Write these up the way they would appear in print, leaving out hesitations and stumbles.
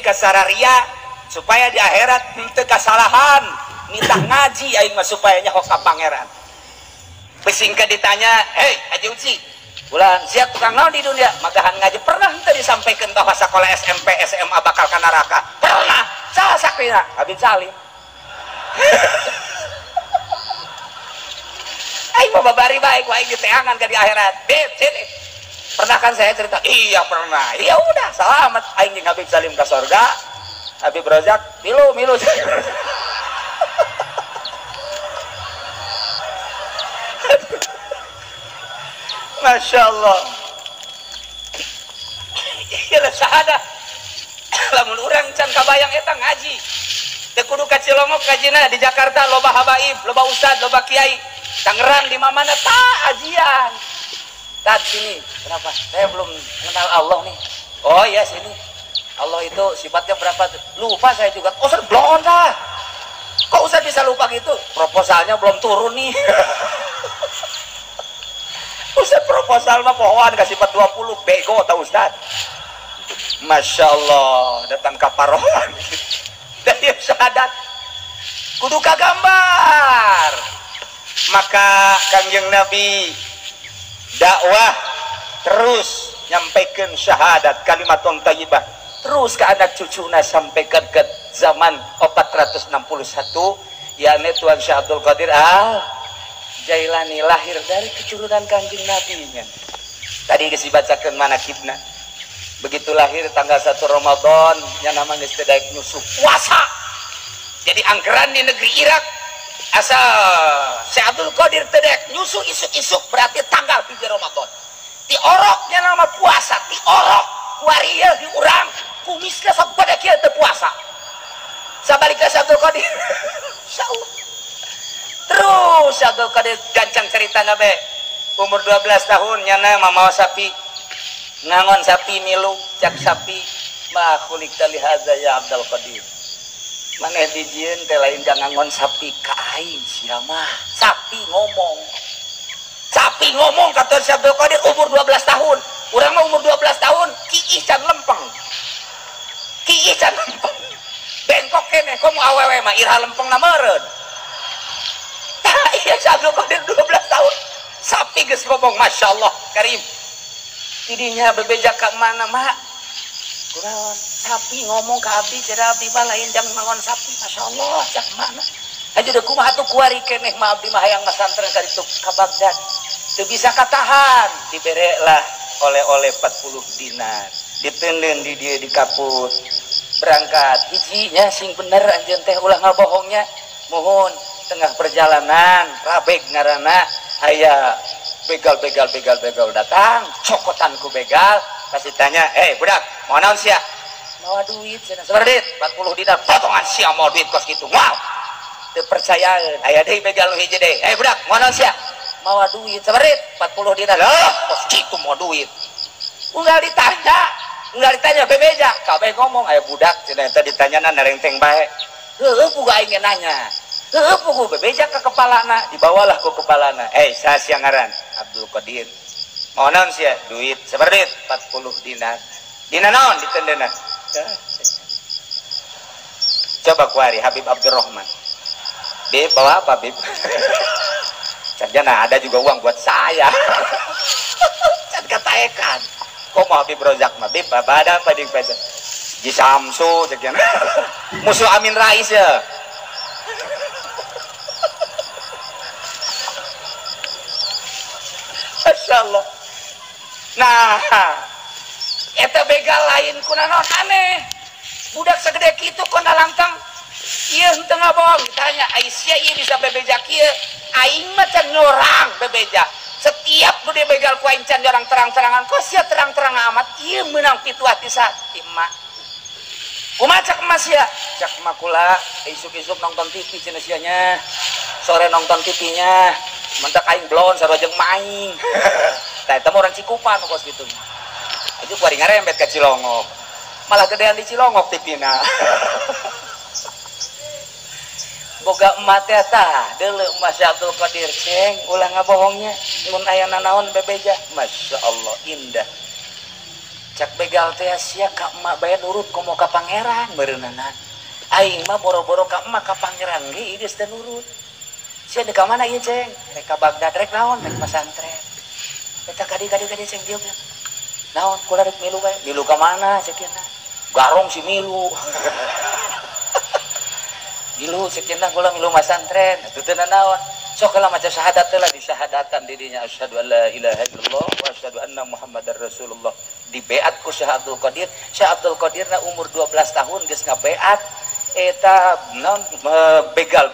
ka sararia supaya di akhirat henteu kasalahan. Nitah ngaji aing mah supaya nyaho ka pangeran. Besingka ditanya, "Hei, Haji Uci, bulan siap tukang naon di dunia?" Magahan ngaji pernah henteu disampaikan bahwa sekolah SMP, SMA bakal ka neraka? Pernah. Salah sakrina, Habib Salim. Aing mah babari baik, aing diteangan ka di akhirat. Beb, sini. Pernah kan saya cerita? Iya pernah. Ya udah, selamat aing jeung Habib Salim ka surga. Habib Rozak milu milu. Masya Allah. Iya syahadah. Lamun urang can kabayang eta ngaji. Teu kudu ka Cilongok ngajina di Jakarta loba habaib, loba ustad, loba kiai. Tangerang di mana tak ajian. Tad sini. Kenapa? Saya belum kenal Allah nih. Oh iya sini. Allah itu sifatnya berapa? Lupa saya juga. Oh, Ustaz blon dah. Kok Ustaz bisa lupa gitu? Proposalnya belum turun nih. Ustaz proposal mah pohoan kasih sifat 20 bego tau Ustaz. Masya Allah, datang ke parohan. Dari syahadat kudu kagambar. Maka Kangjeng Nabi dakwah terus nyampaikan syahadat kalimat thayyibah terus ke anak cucuna sampai ke zaman 461 yakni Tuan Syekh Abdul Qadir Al Jailani lahir dari keturunan Kangjeng Nabi nya. Tadi geus dibacakeun manakibna. Begitu lahir tanggal 1 Ramadan nya nama geus teu daek nyusup puasa. Jadi angkeran di negeri Irak asal Syekh Abdul Qadir teu daek nyusu isuk-isuk berarti tanggal 3 Ramadan. Tioroknya nama puasa, tiorok kuari ieu di urang kumisna sok pada kieu teu puasa. Sabalika Syekh Abdul Qadir. Insyaallah. Terus Syekh Abdul Qadir gancang cerita nabe. Umur 12 tahun nyana mamawa sapi. Ngangon sapi milu, cak sapi. Ma khuliqta li hadza ya Abdul Qadir. Maneh dijieun teh lain ngangon sapi ka aing sia mah. Sapi ngomong. Sapi ngomong kata Syekh Abdul Qadir umur 12 tahun. Urang mah umur 12 tahun kiih can lempeng. Kiih can lempeng. Bengkok keneh komo awewe mah iraha lempengna meureun. Tah ieu Syekh Abdul Qadir 12 tahun. Sapi geus ngomong Masya Allah Karim. Tidinya bebeja ka mana mak? Kunaon? Sapi ngomong ka abdi cenah abdi mah lain jang mangon sapi. Masya Allah cak mana? Aja deui kumaha atuh kuari keneh mah abdi mah hayang masantren ka ditu ka Baghdad. Teu bisa katahan, diberelah oleh-oleh 40 dinar. Diteundeun di dieu di kapus. Berangkat hijinya sing bener anjeun teh ulah ngabohongnya. Mohon tengah perjalanan rabeg ngaranna aya begal datang cokotan ku begal pasti tanya, "Eh budak, mau naon sia?" "Mawa duit cenah." "Sabaraha duit?" 40 dinar. "Potongan sia mau duit kos kitu." Wow. Teu percayaan. Aya deui begal nu hiji deui. "Eh budak, mau naon sia?" "Mawa duit." "Sabaraha duit?" 40 dinar. "Lah, kos kitu mau duit." Unggal ditanya bebeja, kabeh ngomong aya budak cenah eta ditanyana narengteng bae. Heueuh pugu aing nanya. Heueuh pugu bebeja ka kepalana, dibawalah ku kepalana. "Eh, saha sia ngaran?" "Abdul Qadir." "Mau naon sia?" "Duit." "Sabaraha duit?" 40 dinar. "Dina naon ditendeuna?" Coba kuari Habib Abdurrahman. "Bib, bawa apa, Bib?" "Sarjana ada juga uang buat saya." Can kataekan. Kok mau Habib Rozak mah, "Bib, apa ada apa di peta?" "Ji Samsu cek musuh Amin Rais ya." Masya Allah. Nah, eta begal lain kunaon aneh. Budak segede kitu kona langkang. Ieu henteu ngabohong ditanya, "Ai sia ieu bisa bebeja kieu?" "Aing mah can nyorang bebeja. Setiap nu dibegal ku aing can nyorang terang-terangan. Kok sia terang-terang amat ieu meunang pituah ti emak." "Kumaha cak emak sia?" "Cak emak kula isuk-isuk nonton TV cenah sia nya. Sore nonton TV-nya. Mentak aing blon sarua jeung maing." Tah eta mah urang Cikupa nu kos kitu. Aju kuari ngarembet ka Cilongok. Malah gedean di Cilongok TV-na. Boga emak teh tah deuleu emak Syekh Abdul Qadir ceng ulah ngabohongnya mun aya nanaon bebeja. Masya Allah indah. Cak begal teh sia ka emak bae nurut komo ka pangeran beureunana. Aing mah boro-boro ka emak ka pangeran ge geus teu nurut. Sia di ka mana ieu ceng? Rek ka Baghdad rek naon? Rek pasantren. Eta kadi-kadi ceng dieu. Naon kula rek milu bae. Milu ka mana cek ieu? Garong si milu. Milu cek ieu kula milu masantren. Atuh teu naon. Sok lah maca syahadat teh lah disyahadatan dirinya asyhadu alla ilaha illallah wa asyhadu anna muhammadar rasulullah. Dibeat ku Syekh Abdul Qadir. Syekh Abdul Qadir na umur 12 tahun geus ngabeat eta non begal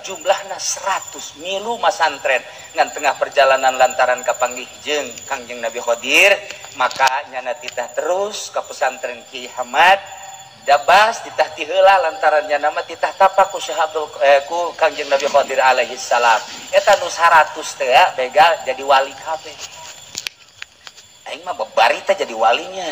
jumlahna 100 milu masantren ngan tengah perjalanan lantaran kapanggih jeung Kangjeng Nabi Khadir maka nyana titah terus ka pesantren Ki Hamad dabas titah ti heula lantaran nyana mah titah tapak ku Syekh Abdul ku Kangjeng Nabi Khadir alaihi salam eta nu 100 teh begal jadi wali kabeh. Aing mah babari teh jadi walinya.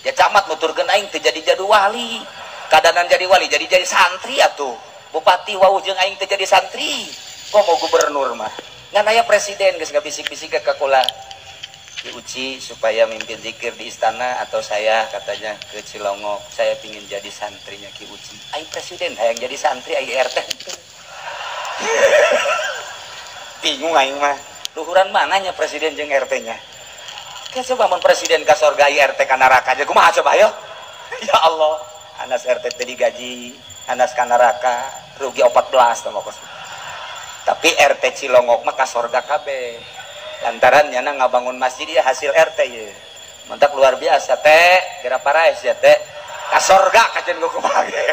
Ya camat nuturkeun aing teh jadi wali. Kadanan jadi wali jadi santri atuh. Bupati wau jeung aing teh jadi santri. Kok mau gubernur mah. Ngan aya presiden geus ngabisik-bisik ka kula. Diuji supaya mimpin zikir di istana atau saya katanya ke Cilongok, saya pingin jadi santrinya Ki Uci. Aing presiden hayang jadi santri aing RT. Bingung aing mah. Luhuran mananya presiden jeung RT-nya? Kayak coba mun presiden ka sorga RT ka neraka aja kumaha coba ayo. Ya Allah, anas RT teh digaji, anas ka neraka rugi 14 tah kos. Tapi RT Cilongok mah ka sorga kabeh. Lantaran nyana ngabangun masjid ya hasil RT ye. Mantap luar biasa teh, geura paraes ya teh. Ka sorga kajen gua kumaha ge.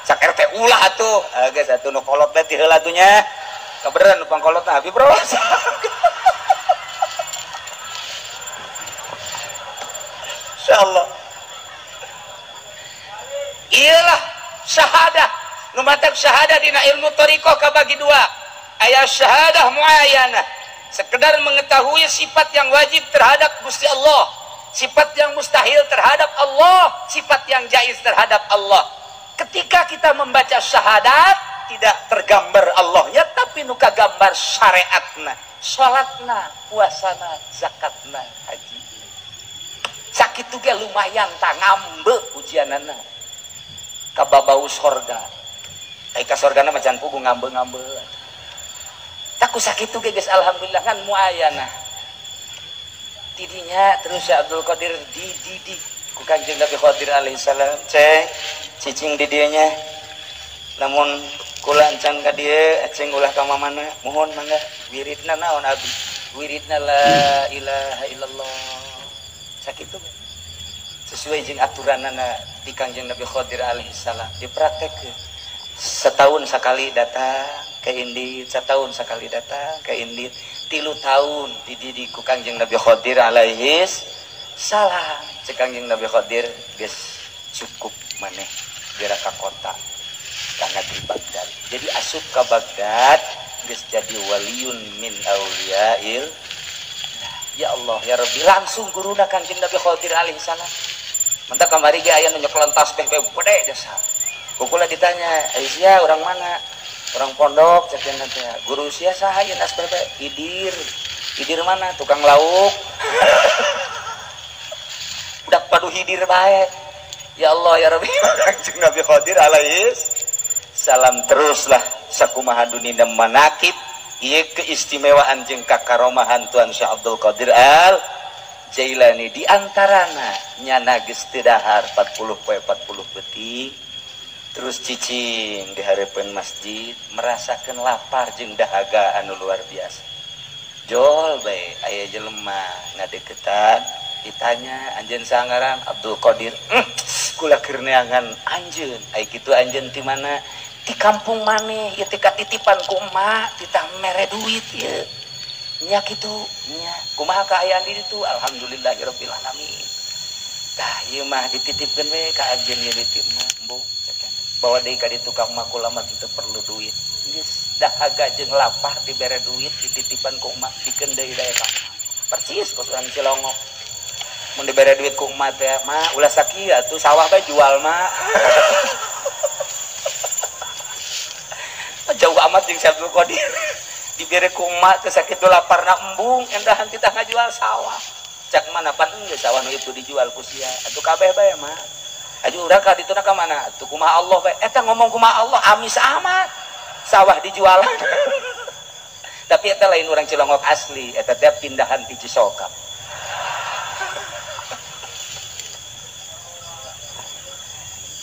Cak RT ulah atuh. Geus atuh nu kolot teh ti heula atuh nya. Kebeneran nu pangkolot abi bro. Insyaallah. Iyalah syahadah. Nu matak syahadah dina ilmu thariqah kabagi dua. Aya syahadah muayyanah, sekedar mengetahui sifat yang wajib terhadap Gusti Allah, sifat yang mustahil terhadap Allah, sifat yang jaiz terhadap Allah. Ketika kita membaca syahadat tidak tergambar Allahnya tapi nu kagambar syariatna, salatna, puasana, zakatna, haji. Sakitu ge lumayan ta ngambe ujianana. Kababau sorga. Ai ka sorgana mah can puguh ngambe-ngambe. Taku sakitu ge geus alhamdulillah kan muayana. Tidinya terus ya Abdul Qadir dididik ku Kanjeng Nabi Khadir alaihi salam, ceng cicing di dieu nya. Namun kula encan ka dieu ceng ulah ka mamana, mohon mangga wiridna naon abdi? Wiridna la ilaha illallah. Sakitu sesuai jeung aturanana di Kangjeng Nabi Khadir alaihi salam dipraktekkeun. Setahun sekali datang ke Indit, setahun sekali datang ke Indit, 3 tahun dididik ku Kangjeng Nabi Khadir alaihi salam. Cek Kangjeng Nabi Khadir geus cukup maneh geura ka kota ka negeri Baghdad. Jadi asup ka Baghdad geus jadi waliyun min auliyail. Ya Allah ya Rabbi, langsung guruna Kangjeng Nabi Khadir alaihi salam. Mentak kamari ge aya nu nyekelan tasbih bae gede jasa. Kukula ditanya, "Aisyah orang mana?" Orang pondok cek teh. Guru sia saha ieu tasbih bae? Idir. Idir mana? Tukang lauk. Budak padu hidir bae. Ya Allah ya Rabbi, Kangjeng Nabi Khadir alaihi salam teruslah sakumaha dunia manakib ieu keistimewaan jeung kakaromahan Tuan Syekh Abdul Qadir Al Jailani. Di antarana nyana geus teu dahar 40 poe 40 peuting terus cicing di hareupeun masjid merasakeun lapar jeung dahaga anu luar biasa. Jol bae aya jelema ngadeukeutan ditanya anjeun sangaran Abdul Qadir. Kula keur neangan anjeun. Ai kitu anjeun ti mana? Ti kampung maneh ieu teh katitipan ku emak titah mere duit ieu. Nya kitu nya kumaha kaayaan di ditu? Alhamdulillahirabbil alamin. Tah ieu mah dititipkeun we ka anjeun ieu ditip mah embung bawa deui ka ditu ka emak kula mah teu perlu duit. Geus dahaga jeung lapar dibere duit dititipan ku emak dikeun deui dae ka emak. Persis kos urang Cilongok. Mun dibere duit ku emak teh mah ulah sakieu atuh sawah bae jual mah. Jauh amat jeung Syekh Abdul Qadir. Dibere ku emak teh sakitu laparna embung endahan titah ngajual sawah. Cak mana pan geus sawah nu itu dijual ku sia. Atuh kabeh bae mah. Aju urang ka dituna ka mana? Atuh kumaha Allah bae. Eta ngomong kumaha Allah amis amat. Sawah dijualan. Tapi eta lain urang Cilongok asli, eta teh pindahan ti Cisoka.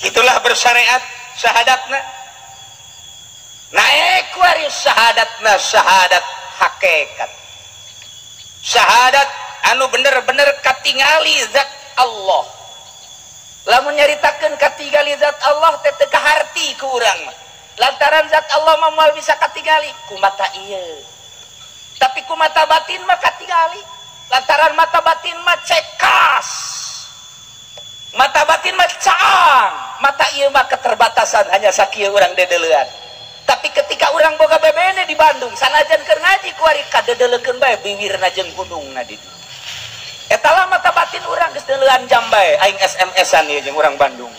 Itulah bersyariat syahadatna. Naik kuari syahadatna syahadat hakikat. Syahadat anu bener-bener katingali zat Allah. Lamun nyaritakeun katingali zat Allah teh teu kaharti ku urang mah. Lantaran zat Allah mah moal bisa katingali ku mata ieu. Tapi ku mata batin mah katingali. Lantaran mata batin mah cekas. Mata batin mah caang. Mata ieu mah keterbatasan hanya sakieu urang dedeleuan. Tapi ketika urang boga bebene di Bandung, sanajan keur ngaji kuari kadedeleukeun bae biwirna jeung gunungna di dieu. Eta lah mata batin urang geus deuleuan jam bae aing SMS-an ieu jeung urang Bandung.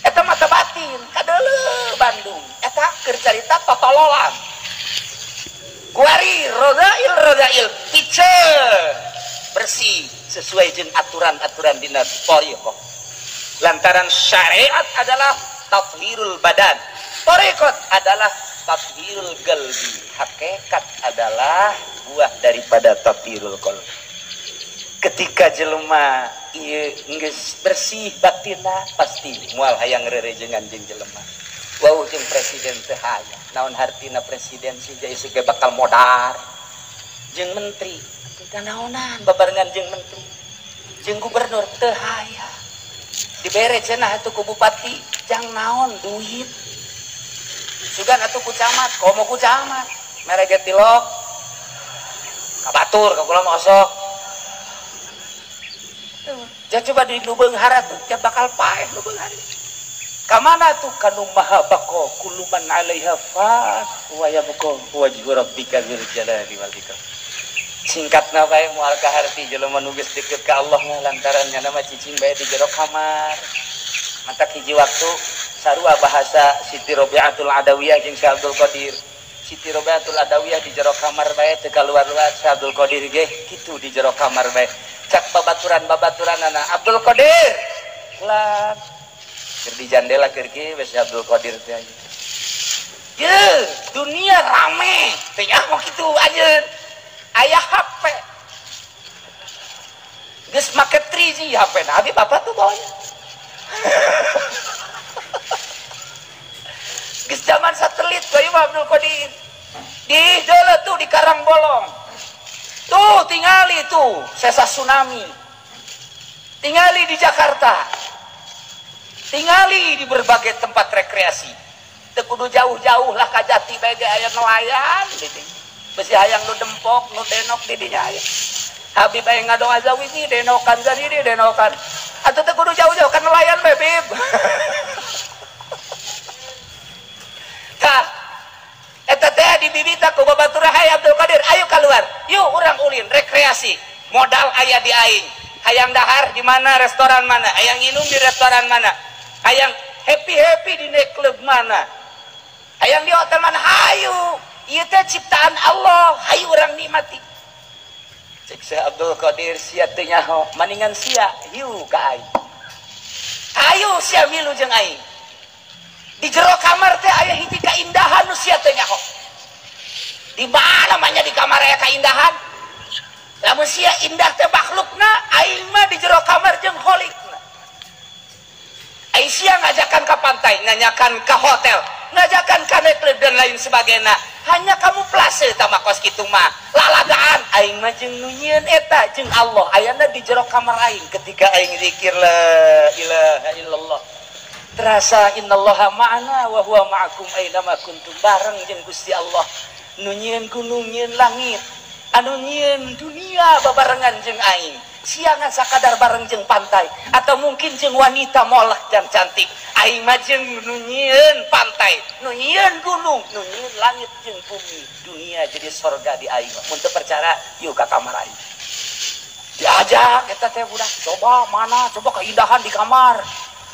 Eta mata batin kadeuleu Bandung. Eta keur carita totololan. Kuari rodail rodail piceun bersih sesuai jeung aturan-aturan dina thariqah. Lantaran syariat adalah tathhirul badan. Thariqat adalah tathhirul qalbi. Hakikat adalah buah daripada tathhirul qalbi. Ketika jelema ieu geus bersih batinna pasti moal hayang rerejengan jeung jelema. Wau jeung presiden teu hayang. Naon hartina presiden sih isuk ge bakal modar. Jeung menteri teu naonan babarengan jeung menteri. Jeung gubernur teu hayang. Dibere cenah atuh ku bupati jang naon duit. Sugan atuh ku camat, komo ku camat, mere ge tilok. Ka batur ka kula mah osok. Jangan coba di nu beunghar atuh, ja bakal paeh nu beunghar. Ka mana tuh kanu maha baqo kullu man 'alaiha fan wa yabqa wajhu rabbika dzul jalali wal ikram. Singkatna bae moal kaharti jelema nu geus deukeut ka Allah mah lantaran nya mah cicing bae di jero kamar. Matak hiji waktu sarua bahasa Siti Robiatul Adawiyah jeung Syekh Abdul Qadir. Siti Robiatul Adawiyah di jero kamar bae teu kaluar-luar, Syekh Abdul Qadir ge kitu di jero kamar bae. Cak babaturan-babaturanana Abdul Qadir. Ulah keur di jandela keur kieu we Syekh Abdul Qadir teh. Ye, dunia rame, teh nyaho kitu anjeun. Aya HP. Geus make 3G HP na, abi bapak tuh bawanya. Geus zaman satelit bae mah Abdul Qadir. Di deuleu tuh di Karangbolong. Tuh tingali tuh sesa tsunami. Tingali di Jakarta. Tingali di berbagai tempat rekreasi. Teu kudu jauh-jauh lah ka Jati bae ge aya nelayan di dieu. Besi hayang nu dempok, nu denok di dinya aya. Habib aya ngadoa zawiji denokan zadidi denokan. Atuh teu kudu jauh-jauh ka nelayan bae bib. Tah eta teh dibibita ku babatur Hayy Abdul Qadir, ayo keluar. Yuk urang ulin rekreasi. Modal aya di aing. Hayang dahar di mana, restoran mana, hayang nginum di restoran mana, hayang happy-happy di nightclub mana, hayang di hotel mana, hayu. Ieu teh ciptaan Allah, hayu urang nikmati. Cek Syekh Abdul Qadir sia teu nyaho, maningan sia hiu ka aing. Hayu sia milu jeung aing. Di jero kamar teh aya hiji kaindahan nu sia teu nyaho. Di mana mah nya di kamar aya kaindahan? Lamun sia indah teh makhlukna, aing mah di jero kamar jeung kholikna. Aing sia ngajakan ka pantai, nanyakan ka hotel, ngajakan ka nightclub dan lain sebagainya. Hanya kamu plase tama kos kitu mah. Lalagaan aing mah jeung nu nyieun eta jeung Allah ayana di jero kamar aing ketika aing zikir la ilaha illallah. Terasa innallaha ma'ana wa huwa ma'akum aina ma kuntum, bareng jeung Gusti Allah. Nu nyieun gunung, nyieun langit, anu nyieun dunia babarengan jeung aing. Siangan sakadar bareng jeung pantai atau mungkin jeung wanita molah dan cantik. Aing mah jeung nu nyieun pantai, nu nyieun gunung, nu nyieun langit jeung bumi, dunia jadi sorga di aing. Mun teu percaya, yuk ka kamar aing. Diajak eta teh budak, coba mana, coba keindahan di kamar.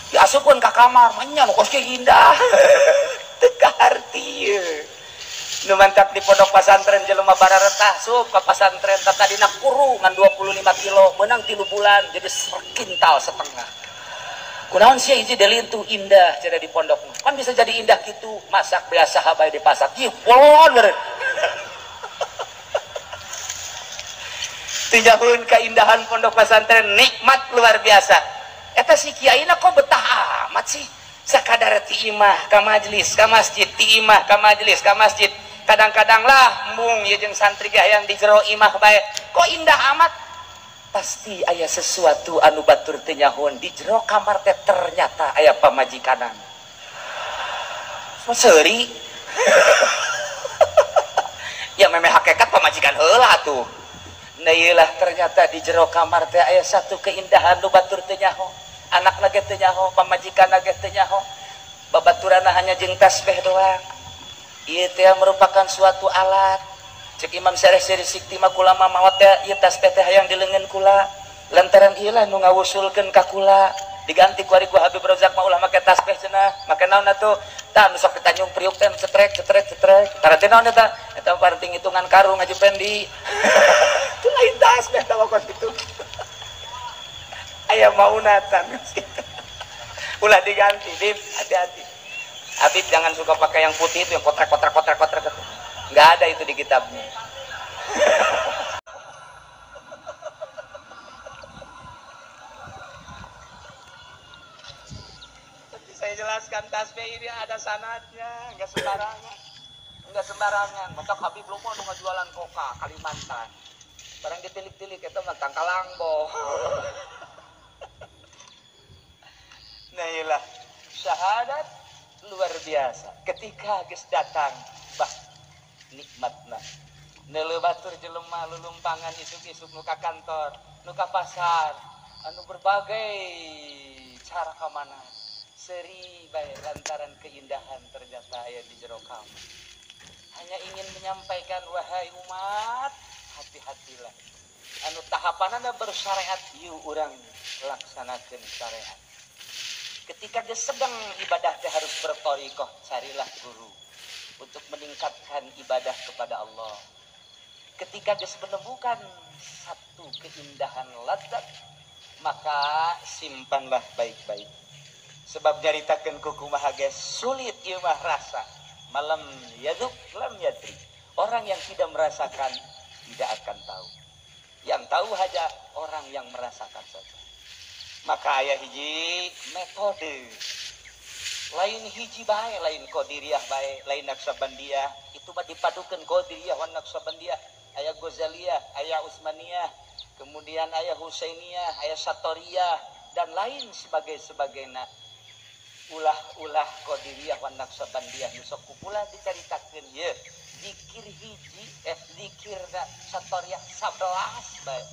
Diasupkeun ka kamar, manya nu kos indah. Teu kaharti. Nu mantap di pondok pasantren jelema bararetah sup ka pasantren tadina kuru ngan 25 kilo menang 3 bulan jadi sekintal setengah. Kunaon sia hiji delintuh indah cenah di pondok. Kan bisa jadi indah kitu masak biasa bae di pasar. Ih bolon beureun. Tinjauhun keindahan pondok pesantren nikmat luar biasa. Eta si kiaina kok betah amat sih. Sakadar ti imah ka majelis ka masjid, ti imah ka majelis ka masjid. Kadang-kadang lah embung ieu jeung santri yang di jero imah bae. Kok indah amat? Pasti aya sesuatu anu batur teu nyahoan di jero kamar teh ternyata aya pamajikanan. Seuri. Ya memeh hakikat pamajikan heula atuh. Nah iyalah ternyata di jero kamar teh aya satu keindahan nu batur teu nyaho. Anakna ge teu nyaho, pamajikanna ge teu nyaho. Babaturanna hanya jeung tasbih doang. Ieu teh merupakan suatu alat. Cek Imam Syarif Sikti mah kula mah maot teh ieu tasbih teh hayang di leungeun kula. Lantaran ieu lah nu ngawusulkeun ka kula. Diganti ku ari ku Habib Rozak mah ulah make tasbih cenah. Make naon atuh? Tah nu sok di Tanjung Priuk teh cetrek cetrek cetrek. Tara teh naon eta? Eta penting hitungan karung Haji Pendi. Itu lain tasbih tah kos kitu. Aya maunatan. Ulah diganti, Bib, hati-hati. Habib jangan suka pakai yang putih itu yang kotrek-kotrek kotrek-kotrek. Enggak ada itu di kitabnya. Tapi saya jelaskan tasbih ini ada sanadnya, enggak sembarangan. Enggak sembarangan. Maka Habib lu mau jualan koka Kalimantan. Barang ditilik-tilik itu mah tangkalangbo. Nah iyalah, syahadat luar biasa. Ketika geus datang, bah nikmatna. Neuleuh batur jelema lulumpangan isuk-isuk nu ka kantor, nu ka pasar, anu berbagai cara ka mana. Seri bae lantaran keindahan ternyata aya di jero kamar. Hanya ingin menyampaikan wahai umat, hati-hatilah. Anu tahapanana bersyariat ieu urang laksanakeun syariat. Ketika dia sedang ibadah dia harus berthariqah, carilah guru untuk meningkatkan ibadah kepada Allah. Ketika dia menemukan satu keindahan ladzat, maka simpanlah baik-baik. Sebab nyaritakeun ku kumaha ge sulit ieu mah rasa. Malam yaduk lam yadri. Orang yang tidak merasakan tidak akan tahu. Yang tahu hanya orang yang merasakan saja. Maka aya hiji metode lain hiji bae, lain qadiriyah bae, lain naqsabandiyah, itu mah dipadukeun qadiriyah wan naqsabandiyah, aya Ghazaliyah, aya Utsmaniyah, kemudian aya Husainiyah, aya Satoriyah dan lain sebagainya. Ulah-ulah qadiriyah wan naqsabandiyah nu sok kukula dicaritakeun ieu zikir hiji zikir Satoriyah 11 bae.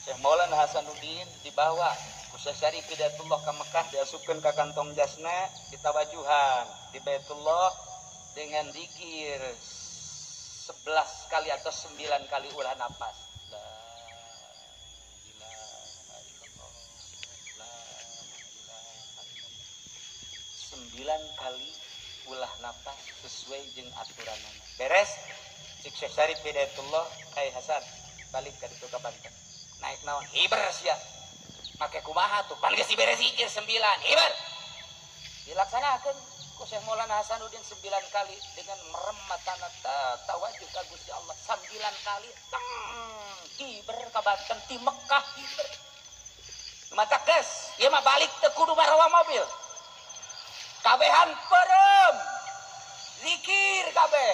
Syekh Maulana Hasanuddin dibawa ku Syekh Syarif Hidayatullah ke Mekah, diasupkeun ka kantong jasna, ditawajuhan di Baitullah dengan zikir 11 kali atau 9 kali ulah napas. La ilaha illallah, la ilaha illallah. 9 kali ulah napas sesuai jeung aturanana. Beres? Cik Syekh Syarif Hidayatullah, "Hai Hasan, balik ka ditu ka Banten." Naik naon hiber sia make kumaha tuh pan geus diberes zikir 9 hiber dilaksanakeun ku Syekh Maulana Hasanuddin 9 kali dengan merem matana tawajuh ka Gusti Allah 9 kali teng hiber ka Banten ti Mekah hiber mata geus ieu mah balik teu kudu marawa mobil kabehan perem zikir kabeh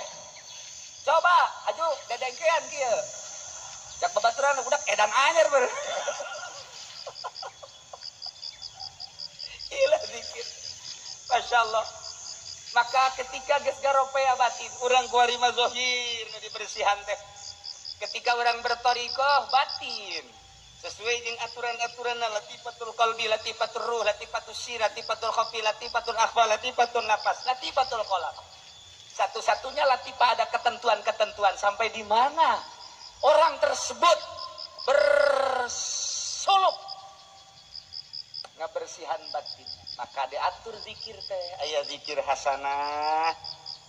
coba aju dedengkean kieu. Cak babaturan budak edan anyar ber. Ilah zikir. Masya Allah. Maka ketika geus garopea batin, urang kuari mah zahir nu dibersihan teh. Ketika urang berthariqah batin sesuai jeung aturan-aturanna latifatul qalbi, latifatul ruh, latifatul sir, latifatul khafi, latifatul akhfa, latifatul nafas, latifatul qalam. Satu-satunya latifah ada ketentuan-ketentuan sampai di mana orang tersebut bersuluk ngabersihan batin. Maka diatur zikir teh, aya zikir hasanah,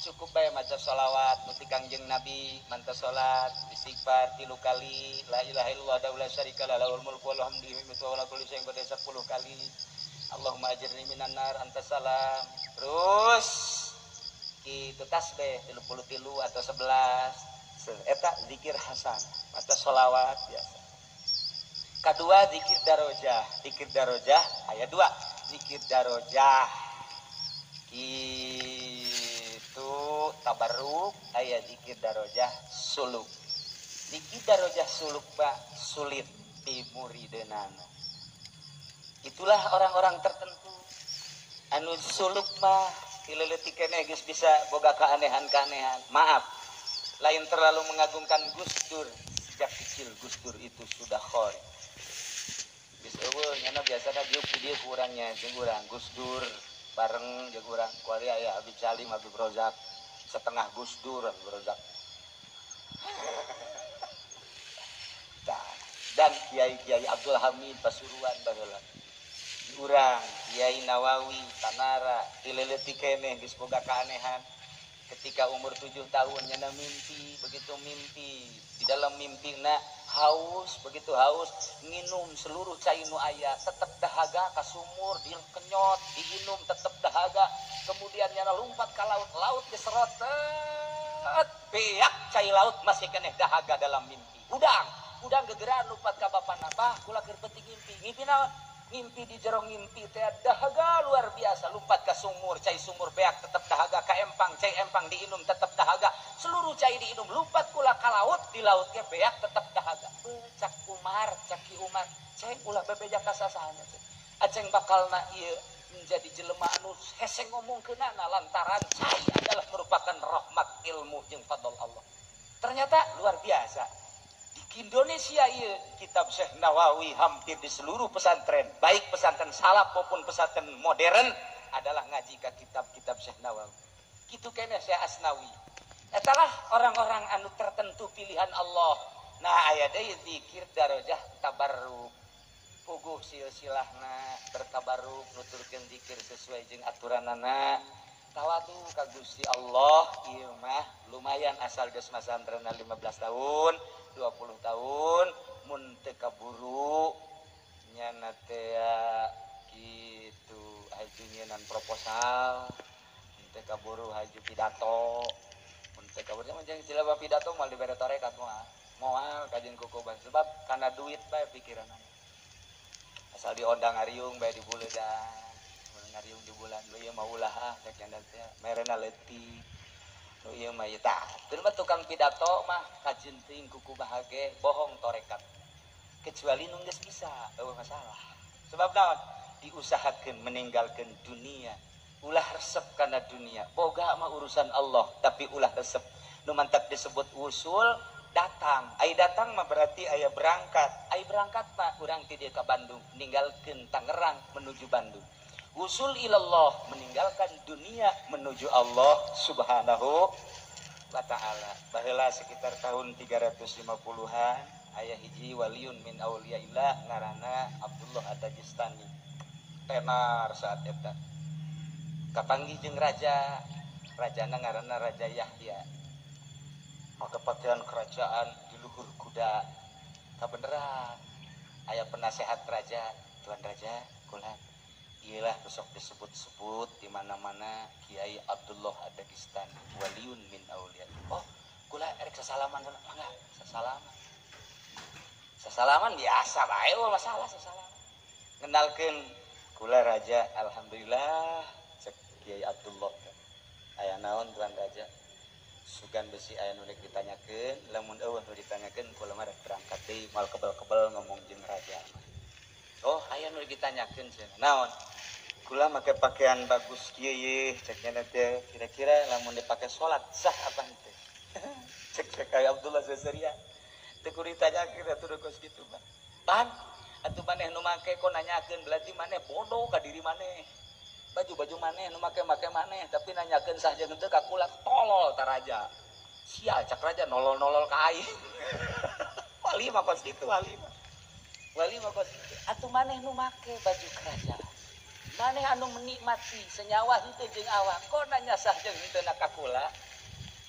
Cukup bae maca sholawat nu ti Kangjeng Nabi, manta salat, istighfar 3 kali, la ilaha illallah wa la syarika lah lahul mulku wa lahul hamdu wa ala kulli syai'in qadir 10 kali. Allahumma ajirni minan nar anta salam. Terus kitu tasbih 33 atau 11. Eta zikir hasan, maca sholawat biasa. Kedua zikir darojah. Zikir darojah aya 2. Zikir darojah itu tabarruk, aya zikir darojah suluk. Zikir darojah suluk pak sulit dimurideunana. Itulah orang-orang tertentu anu suluk mah tileuletik keneh geus bisa boga keanehan-keanehan. Maaf, lain terlalu mengagungkan Gus Dur. Sejak kecil Gus Dur itu sudah khori. Geus eueuh nyana biasana diuk di dieu ku urangnya jeung urang Gus Dur bareng jeung urang kuari aya Habib Salim, Habib Rozak, setengah Gus Dur, Habib Rozak. Dan Kiai-kiai Abdul Hamid Pasuruan baheula. Urang Kiai Nawawi Tanara tileuletik keneh geus boga keanehan. Ketika umur 7 tahun nyana mimpi, begitu mimpi di dalam mimpina haus, begitu haus nginum seluruh cai nu aya tetep dahaga, ka sumur dikenyot diinum tetep dahaga. Kemudian nyana lompat ka laut, laut diserot tet beak cai laut masih keneh dahaga dalam mimpi. Hudang hudang gegeran lompat ka bapana, bah kula keur penting ngimpi. Ngimpi naon? Ngimpi di jero ngimpi teh dahaga luar biasa, lompat ke sumur, cai sumur beak tetep dahaga, ka empang, cai empang diinum tetep dahaga, seluruh cai diinum, lompat kula ka laut, di laut ge beak tetep dahaga. Cak Umar, cak Ki Umar, cai ulah bebeja ka sasahana cai. Aceng bakalna ieu menjadi jelema anu hese ngomongkeunana lantaran cai adalah merupakan rahmat ilmu jeung fadl Allah. Ternyata luar biasa. Di Indonesia iya, kitab Syekh Nawawi hampir di seluruh pesantren, baik pesantren salaf maupun pesantren modern adalah ngaji ke kitab-kitab Syekh Nawawi. Kitu keneh Syekh Asnawi. Etalah orang-orang anu tertentu pilihan Allah. Nah aya deui zikir darajah tabarruk. Puguh silsilahna bertabarruk nuturkeun zikir sesuai jeung aturanana. Tawadu ka Gusti Allah ieu mah lumayan asal geus masantrenna 15 tahun, 20 tahun mun teu kaburu nyana teh kitu haju nyieun proposal, mun teu kaburu haju pidato, mun teu kaburu mah jeung silaba pidato moal dibere tarekat moal. Moal kajeun kukuban sebab kana duit bae pikiranna. Asal diondang ngariung bae dibuledan. Ngariung di bulan lu ieu mah ulah ah cek nyana teh merena leutik. Nu ieu mah ieu tah teu mah tukang pidato mah kajeun teuing kuku bahage bohong torekat. Kecuali nu geus bisa eueuh masalah. Sebab naon? Diusahakeun meninggalkeun dunia, ulah resep kana dunia. Boga mah urusan Allah tapi ulah resep. Nu mantak disebut usul datang. Ai datang mah berarti aya berangkat. Ai berangkat mah urang ti dieu ka Bandung, ninggalkeun Tangerang menuju Bandung. Usul ilallah, meninggalkan dunia menuju Allah Subhanahu wa ta'ala. Baheula sekitar tahun 350-an aya hiji waliun min auliyaillah ngaranna Abdullah At-Tajistani. Tenar saat eta. Kapanggih jeung raja, rajana ngaranna Raja Yahya. Maka pakaian kerajaan di luhur kuda. Kabeneran aya penasehat raja, Tuan Raja, kula iyalah besok disebut-sebut di mana-mana Kiai Abdullah Ad-Dagestani waliun min auliya. Oh, kula erek sasalaman mangga, sasalaman. Sasalaman biasa bae eueuh masalah sasalaman. Ngenalkeun kula raja, alhamdulillah cek Kiai Abdullah. Aya naon Tuan Raja? Sugan besi aya nu rek ditanyakeun, lamun eueuh nu ditanyakeun kula mah rek berangkat deui moal kebel-kebel ngomong jeung raja. Oh, aya nu ditanyakeun cenah. Naon? Kula make pakaian bagus kieu yeuh, cek nya teh kira-kira lamun dipake salat sah apa henteu? Cek cek Kiai Abdullah Zazaria. Teu kudu ditanyakeun atuh kos kitu mah. Pan, atuh maneh nu make kok nanyakeun berarti maneh bodoh ka diri maneh. Baju-baju maneh nu make-make maneh tapi nanyakeun sah jeung henteu ka kula tolol ta raja. Sial cak raja nolol-nolol ka aing. Wali mah kos kitu wali mah. Wali mah kos kitu. Atuh maneh nu make baju kerajaan. Maneh anu menikmati senyawa henteu jeung awak kok nanya sah jeung henteu na ka kula.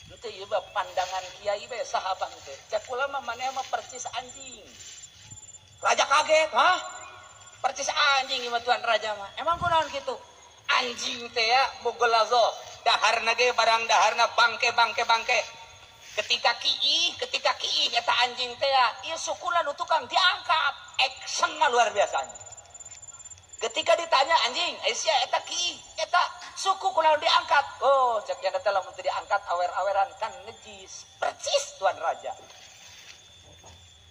Henteu ieu mah pandangan kiai we sah apa henteu. Cek kula mah maneh mah percis anjing. Raja kaget, hah? Percis anjing ieu mah tuan raja mah. Emang kunaon kitu? Anjing teh ya mugolazo, daharna ge barang daharna bangke bangke bangke. Ketika kiih eta anjing teh ya, ieu sukuna nu tukang diangkat, actionna luar biasa. Ketika ditanya anjing, Aisyah eta kiih, eta suku kunaon diangkat? Oh, cek nya teh lamun teu diangkat awer-aweran kan najis. Percis tuan raja.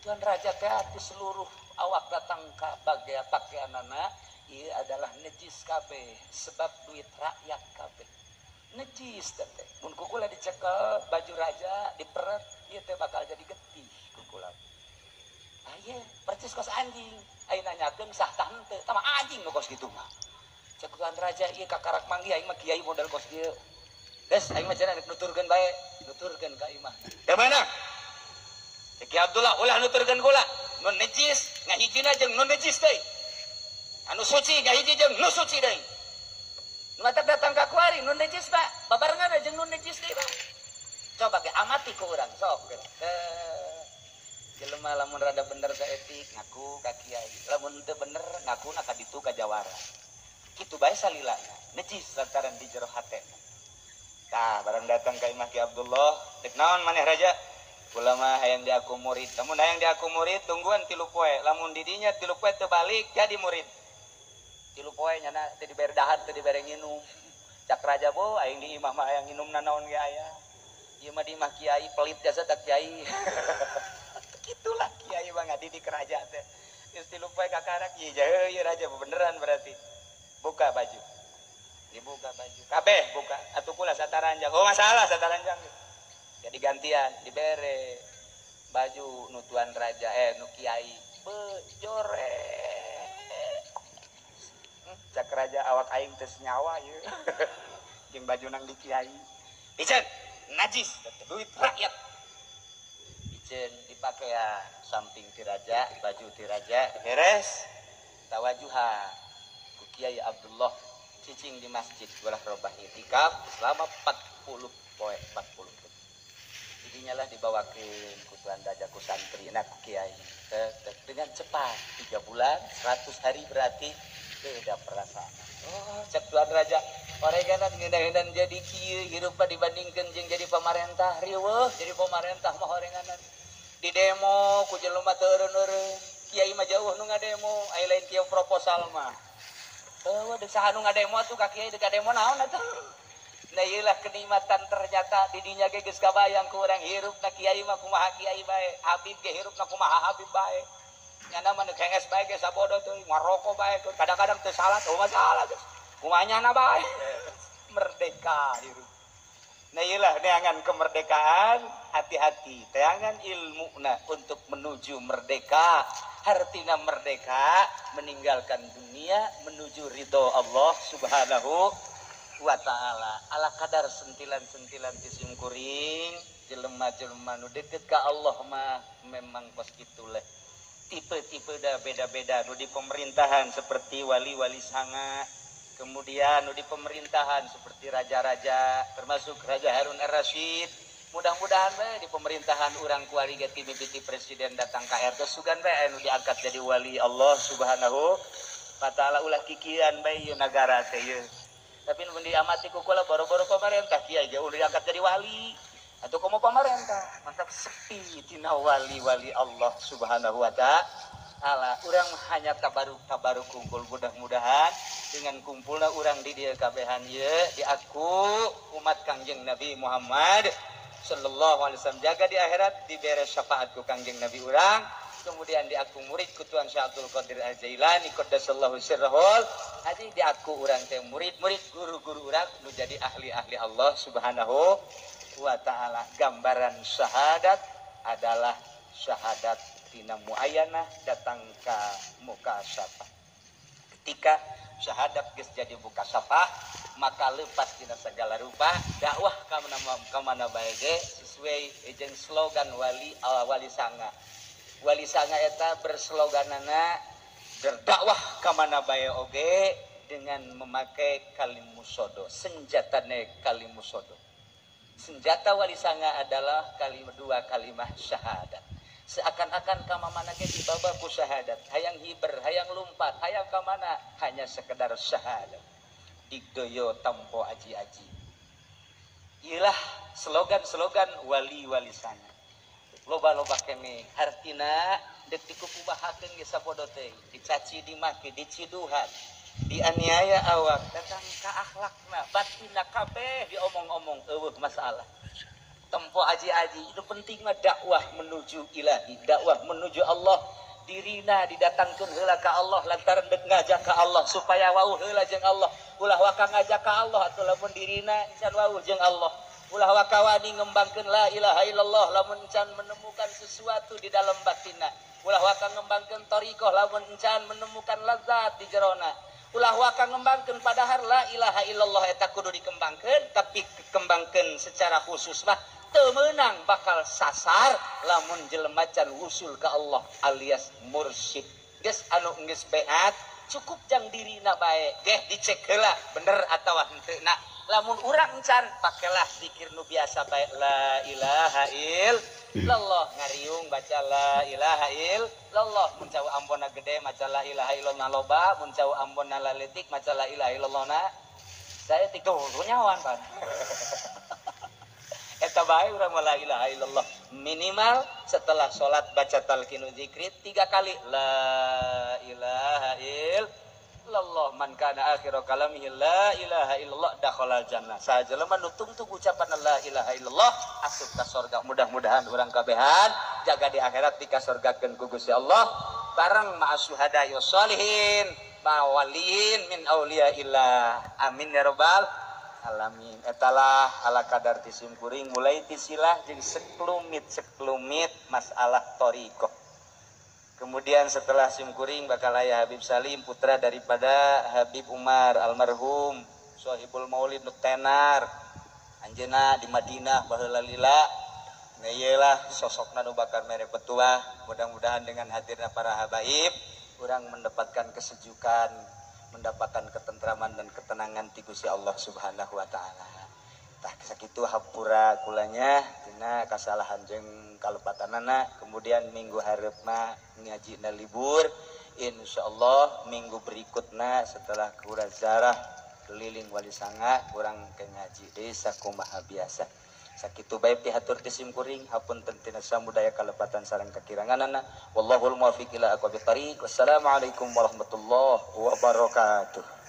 Tuan raja teh di seluruh awak datang ka bagai pakaianana ieu adalah najis kabeh sebab duit rakyat kabeh. Najis teh. Mun kukula dicekel baju raja diperet ieu teh bakal jadi getih kukula. Ah ieu percis kos anjing. Ayeuna nanyakeun sah tah henteu, tah mah anjing nu kos kitu mah. Cek tuan raja ieu kakarak manggih aing mah kiai model kos kieu. Geus aing mah cenah rek nuturkeun bae, nuturkeun ka imah. Teu meunang. Cek Ki Abdullah ulah nuturkeun kula. Nu najis ngahijina jeung nu najis deui. Anu suci ngahiji jeung nu suci deui. Nu matak datang ka kuari nu najis Pak, babarengan jeung nu najis deui Pak. Coba ge amati ku urang sok. Jelema lamun rada bener saeutik ngaku ka kiai, lamun teu bener ngaku na ka ditu ka jawara. Kitu bae salilana, najis lantaran di jero hatena. Tah barang datang ka imah Ki Abdullah, dek naon maneh raja? Kula mah hayang diaku murid. Lamun hayang diaku murid tungguan 3 poe. Lamun di dinya 3 poe teu balik jadi murid. 3 poe nyana teu dibere dahar teu dibere nginum. Cak raja bo aing di imah mah hayang nginum nanaon ge aya. Ieu mah di imah kiai pelit jasa tak kiai. Kitulah kiai mah ngadidik raja teh. Geus 3 poe kakarak ieu ieu raja beneran berarti. Buka baju. Dibuka baju. Kabeh buka. Atuh kula sataranjang. Oh masalah sataranjang. Jadi gantian dibere baju nu tuan raja nu kiai bejore. Cak raja awak aing teu senyawa ieu. Jeung baju nang di kiai. Piceun najis duit rakyat. Piceun dipakean samping ti raja, baju ti raja beres. Tawajuhan ku Kiai Abdullah cicing di masjid belah robah itikaf selama 40 poe 40. Jadinya lah dibawakeun ku tuan raja ku santri na ku kiai. Dengan cepat 3 bulan 100 hari berarti beda perasaan. Oh, cek tuan raja oreganan ngeunah-ngeunah jadi kieu hirup dibandingkeun jeung jadi pamarentah riweuh jadi pamarentah mah orenganan. Di demo ku jelema teu eureun-eureun. Kiai mah jauh nu ngademo, aya lain kieu proposal mah. Heueuh deuk saha nu ngademo atuh ka kiai deuk demo naon atuh. Nah ieulah kenikmatan ternyata di dinya ge geus kabayang ku urang hirupna kiai mah kumaha kiai bae, habib ge hirupna kumaha habib bae. Nyana mah deuk henges bae ge sabodo teuing, ngaroko bae kadang-kadang teu salat, oh masalah geus. Kumaha nyana bae. Merdeka hirup. Nah ieulah neangan kemerdekaan, hati-hati teangan ilmuna untuk menuju merdeka. Artinya merdeka meninggalkan dunia menuju ridho Allah Subhanahu wa ta'ala. Ala kadar sentilan-sentilan disimkuring jelema-jelema nu deket ka Allah mah memang kos kitu leh. Tipe-tipe dah beda-beda nu di pemerintahan seperti wali-wali sanga, kemudian nu di pemerintahan seperti raja-raja termasuk Raja Harun Ar-Rasyid. Mudah-mudahan bae di pemerintahan urang kuari ge mimiti presiden datang ka RT sugan bae anu diangkat jadi wali Allah Subhanahu wa ta'ala. Ulah kikian bae ieu nagara teh ieu. Tapi mun diamati ku kula boro-boro pemerintah kiai ge ulah diangkat jadi wali atau komo pemerintah mantap sepi tina wali-wali Allah Subhanahu wa ta'ala. Urang hanya tabaruk-tabaruk kumpul, mudah-mudahan dengan kumpulna urang di dieu kabehan ieu diaku umat Kangjeng Nabi Muhammad sallallahu alaihi wasallam, jaga di akhirat dibere syafaat ku Kangjeng Nabi urang, kemudian diaku murid ku Tuan Syekh Abdul Qadir Al-Jailani qaddasallahu sirrahul haji, diaku urang teh murid-murid guru-guru urang nu jadi ahli-ahli Allah Subhanahu wa ta'ala. Gambaran syahadat adalah syahadat tina muayyanah datang ka muka syafah. Ketika syahadat geus jadi muka syafah, maka lepas tina segala rupa dakwah ka mana bae ge sesuai jeung slogan wali wali sanga. Wali sanga eta bersloganana berdakwah ka mana bae oge dengan memakai kalimusodo, senjatane kalimusodo. Senjata wali sanga adalah kalimat dua kalimah syahadat. Seakan-akan kamamana ge dibawa ku syahadat, hayang hiber, hayang lumpat, hayang kamana, hanya sekedar syahadat. Digdoyo tampo aji-aji. Ilah slogan-slogan wali-wali sanga. Loba-loba kene hartina dek dikukubahakeun ge sapodo teh, dicaci, dimaki, diciduhan, dianiaya awak, datang ka akhlakna, batinna kabeh diomong-omong eueuh masalah. Tempo aji-aji itu penting mah dakwah menuju ilahi, dakwah menuju Allah. Dirina didatangkeun heula ka Allah lantaran dek ngajak ka Allah supaya wauh heula jeung Allah. Ulah waka ngajak ka Allah atuh lamun dirina can wauh jeung Allah. Ulah waka wani ngembangkeun la ilaha illallah lamun can menemukan sesuatu di dalam batinna. Ulah waka ngembangkeun thariqah lamun can menemukan lazat di jerona. Ulah waka ngembangkeun padahal la ilaha illallah eta kudu dikembangkeun, tapi kembangkeun secara khusus mah teu meunang bakal sasar lamun jelema can wusul ka Allah alias mursyid. Geus anu geus beat cukup jang dirina bae geh dicek heula bener atawa henteu na. Lamun urang can pakelah zikir nu biasa bae la ilaha illallah, ngariung baca la ilaha illallah, mun cau ambonna gede maca la ilaha illallah loba, mun cau ambonna laletik maca la ilaha illallah na. Saya tiga nyawan pan. Eta bae urang la ilaha illallah minimal setelah salat baca talqinu zikri 3 kali la ilaha illallah, man kana akhiru kalamihi la ilaha illallah dakhalal jannah. Sajelema nu tungtung ucapan la ilaha illallah asup ka sorga. Mudah-mudahan urang kabehan jaga di akhirat dikasorgakeun ku Gusti Allah bareng ma'as syuhada wassalihin ma'waliin min auliyaillah. Amin ya rabbal alamin. Etalah ala kadar tisim kuring mulai tisilah jeung sekelumit-sekelumit masalah thariqah. Kemudian setelah simkuring bakal aya Habib Salim putra daripada Habib Umar almarhum Sohibul Maulid nu tenar anjeunna di Madinah baheula lila. Ngeyelah sosokna nu bakal mere petuah. Mudah-mudahan dengan hadirna para habaib urang mendapatkan kesejukan, mendapatkan ketentraman dan ketenangan ti Gusti Allah Subhanahu wa taala. Tah sakitu hampura kulanya tina kasalahan jeung kalepatanana. Kemudian minggu hareup mah ngajina libur, insyaallah minggu berikutna setelah kura zarah keliling wali sanga urang ke ngaji deui sakumaha biasa. Sakitu bae pihatur ti simkuring, hapunten tina samudaya kalepatan sareng kakiranganana. Wallahul muwaffiq ila aqwamit thariq. Wassalamualaikum warahmatullahi wabarakatuh.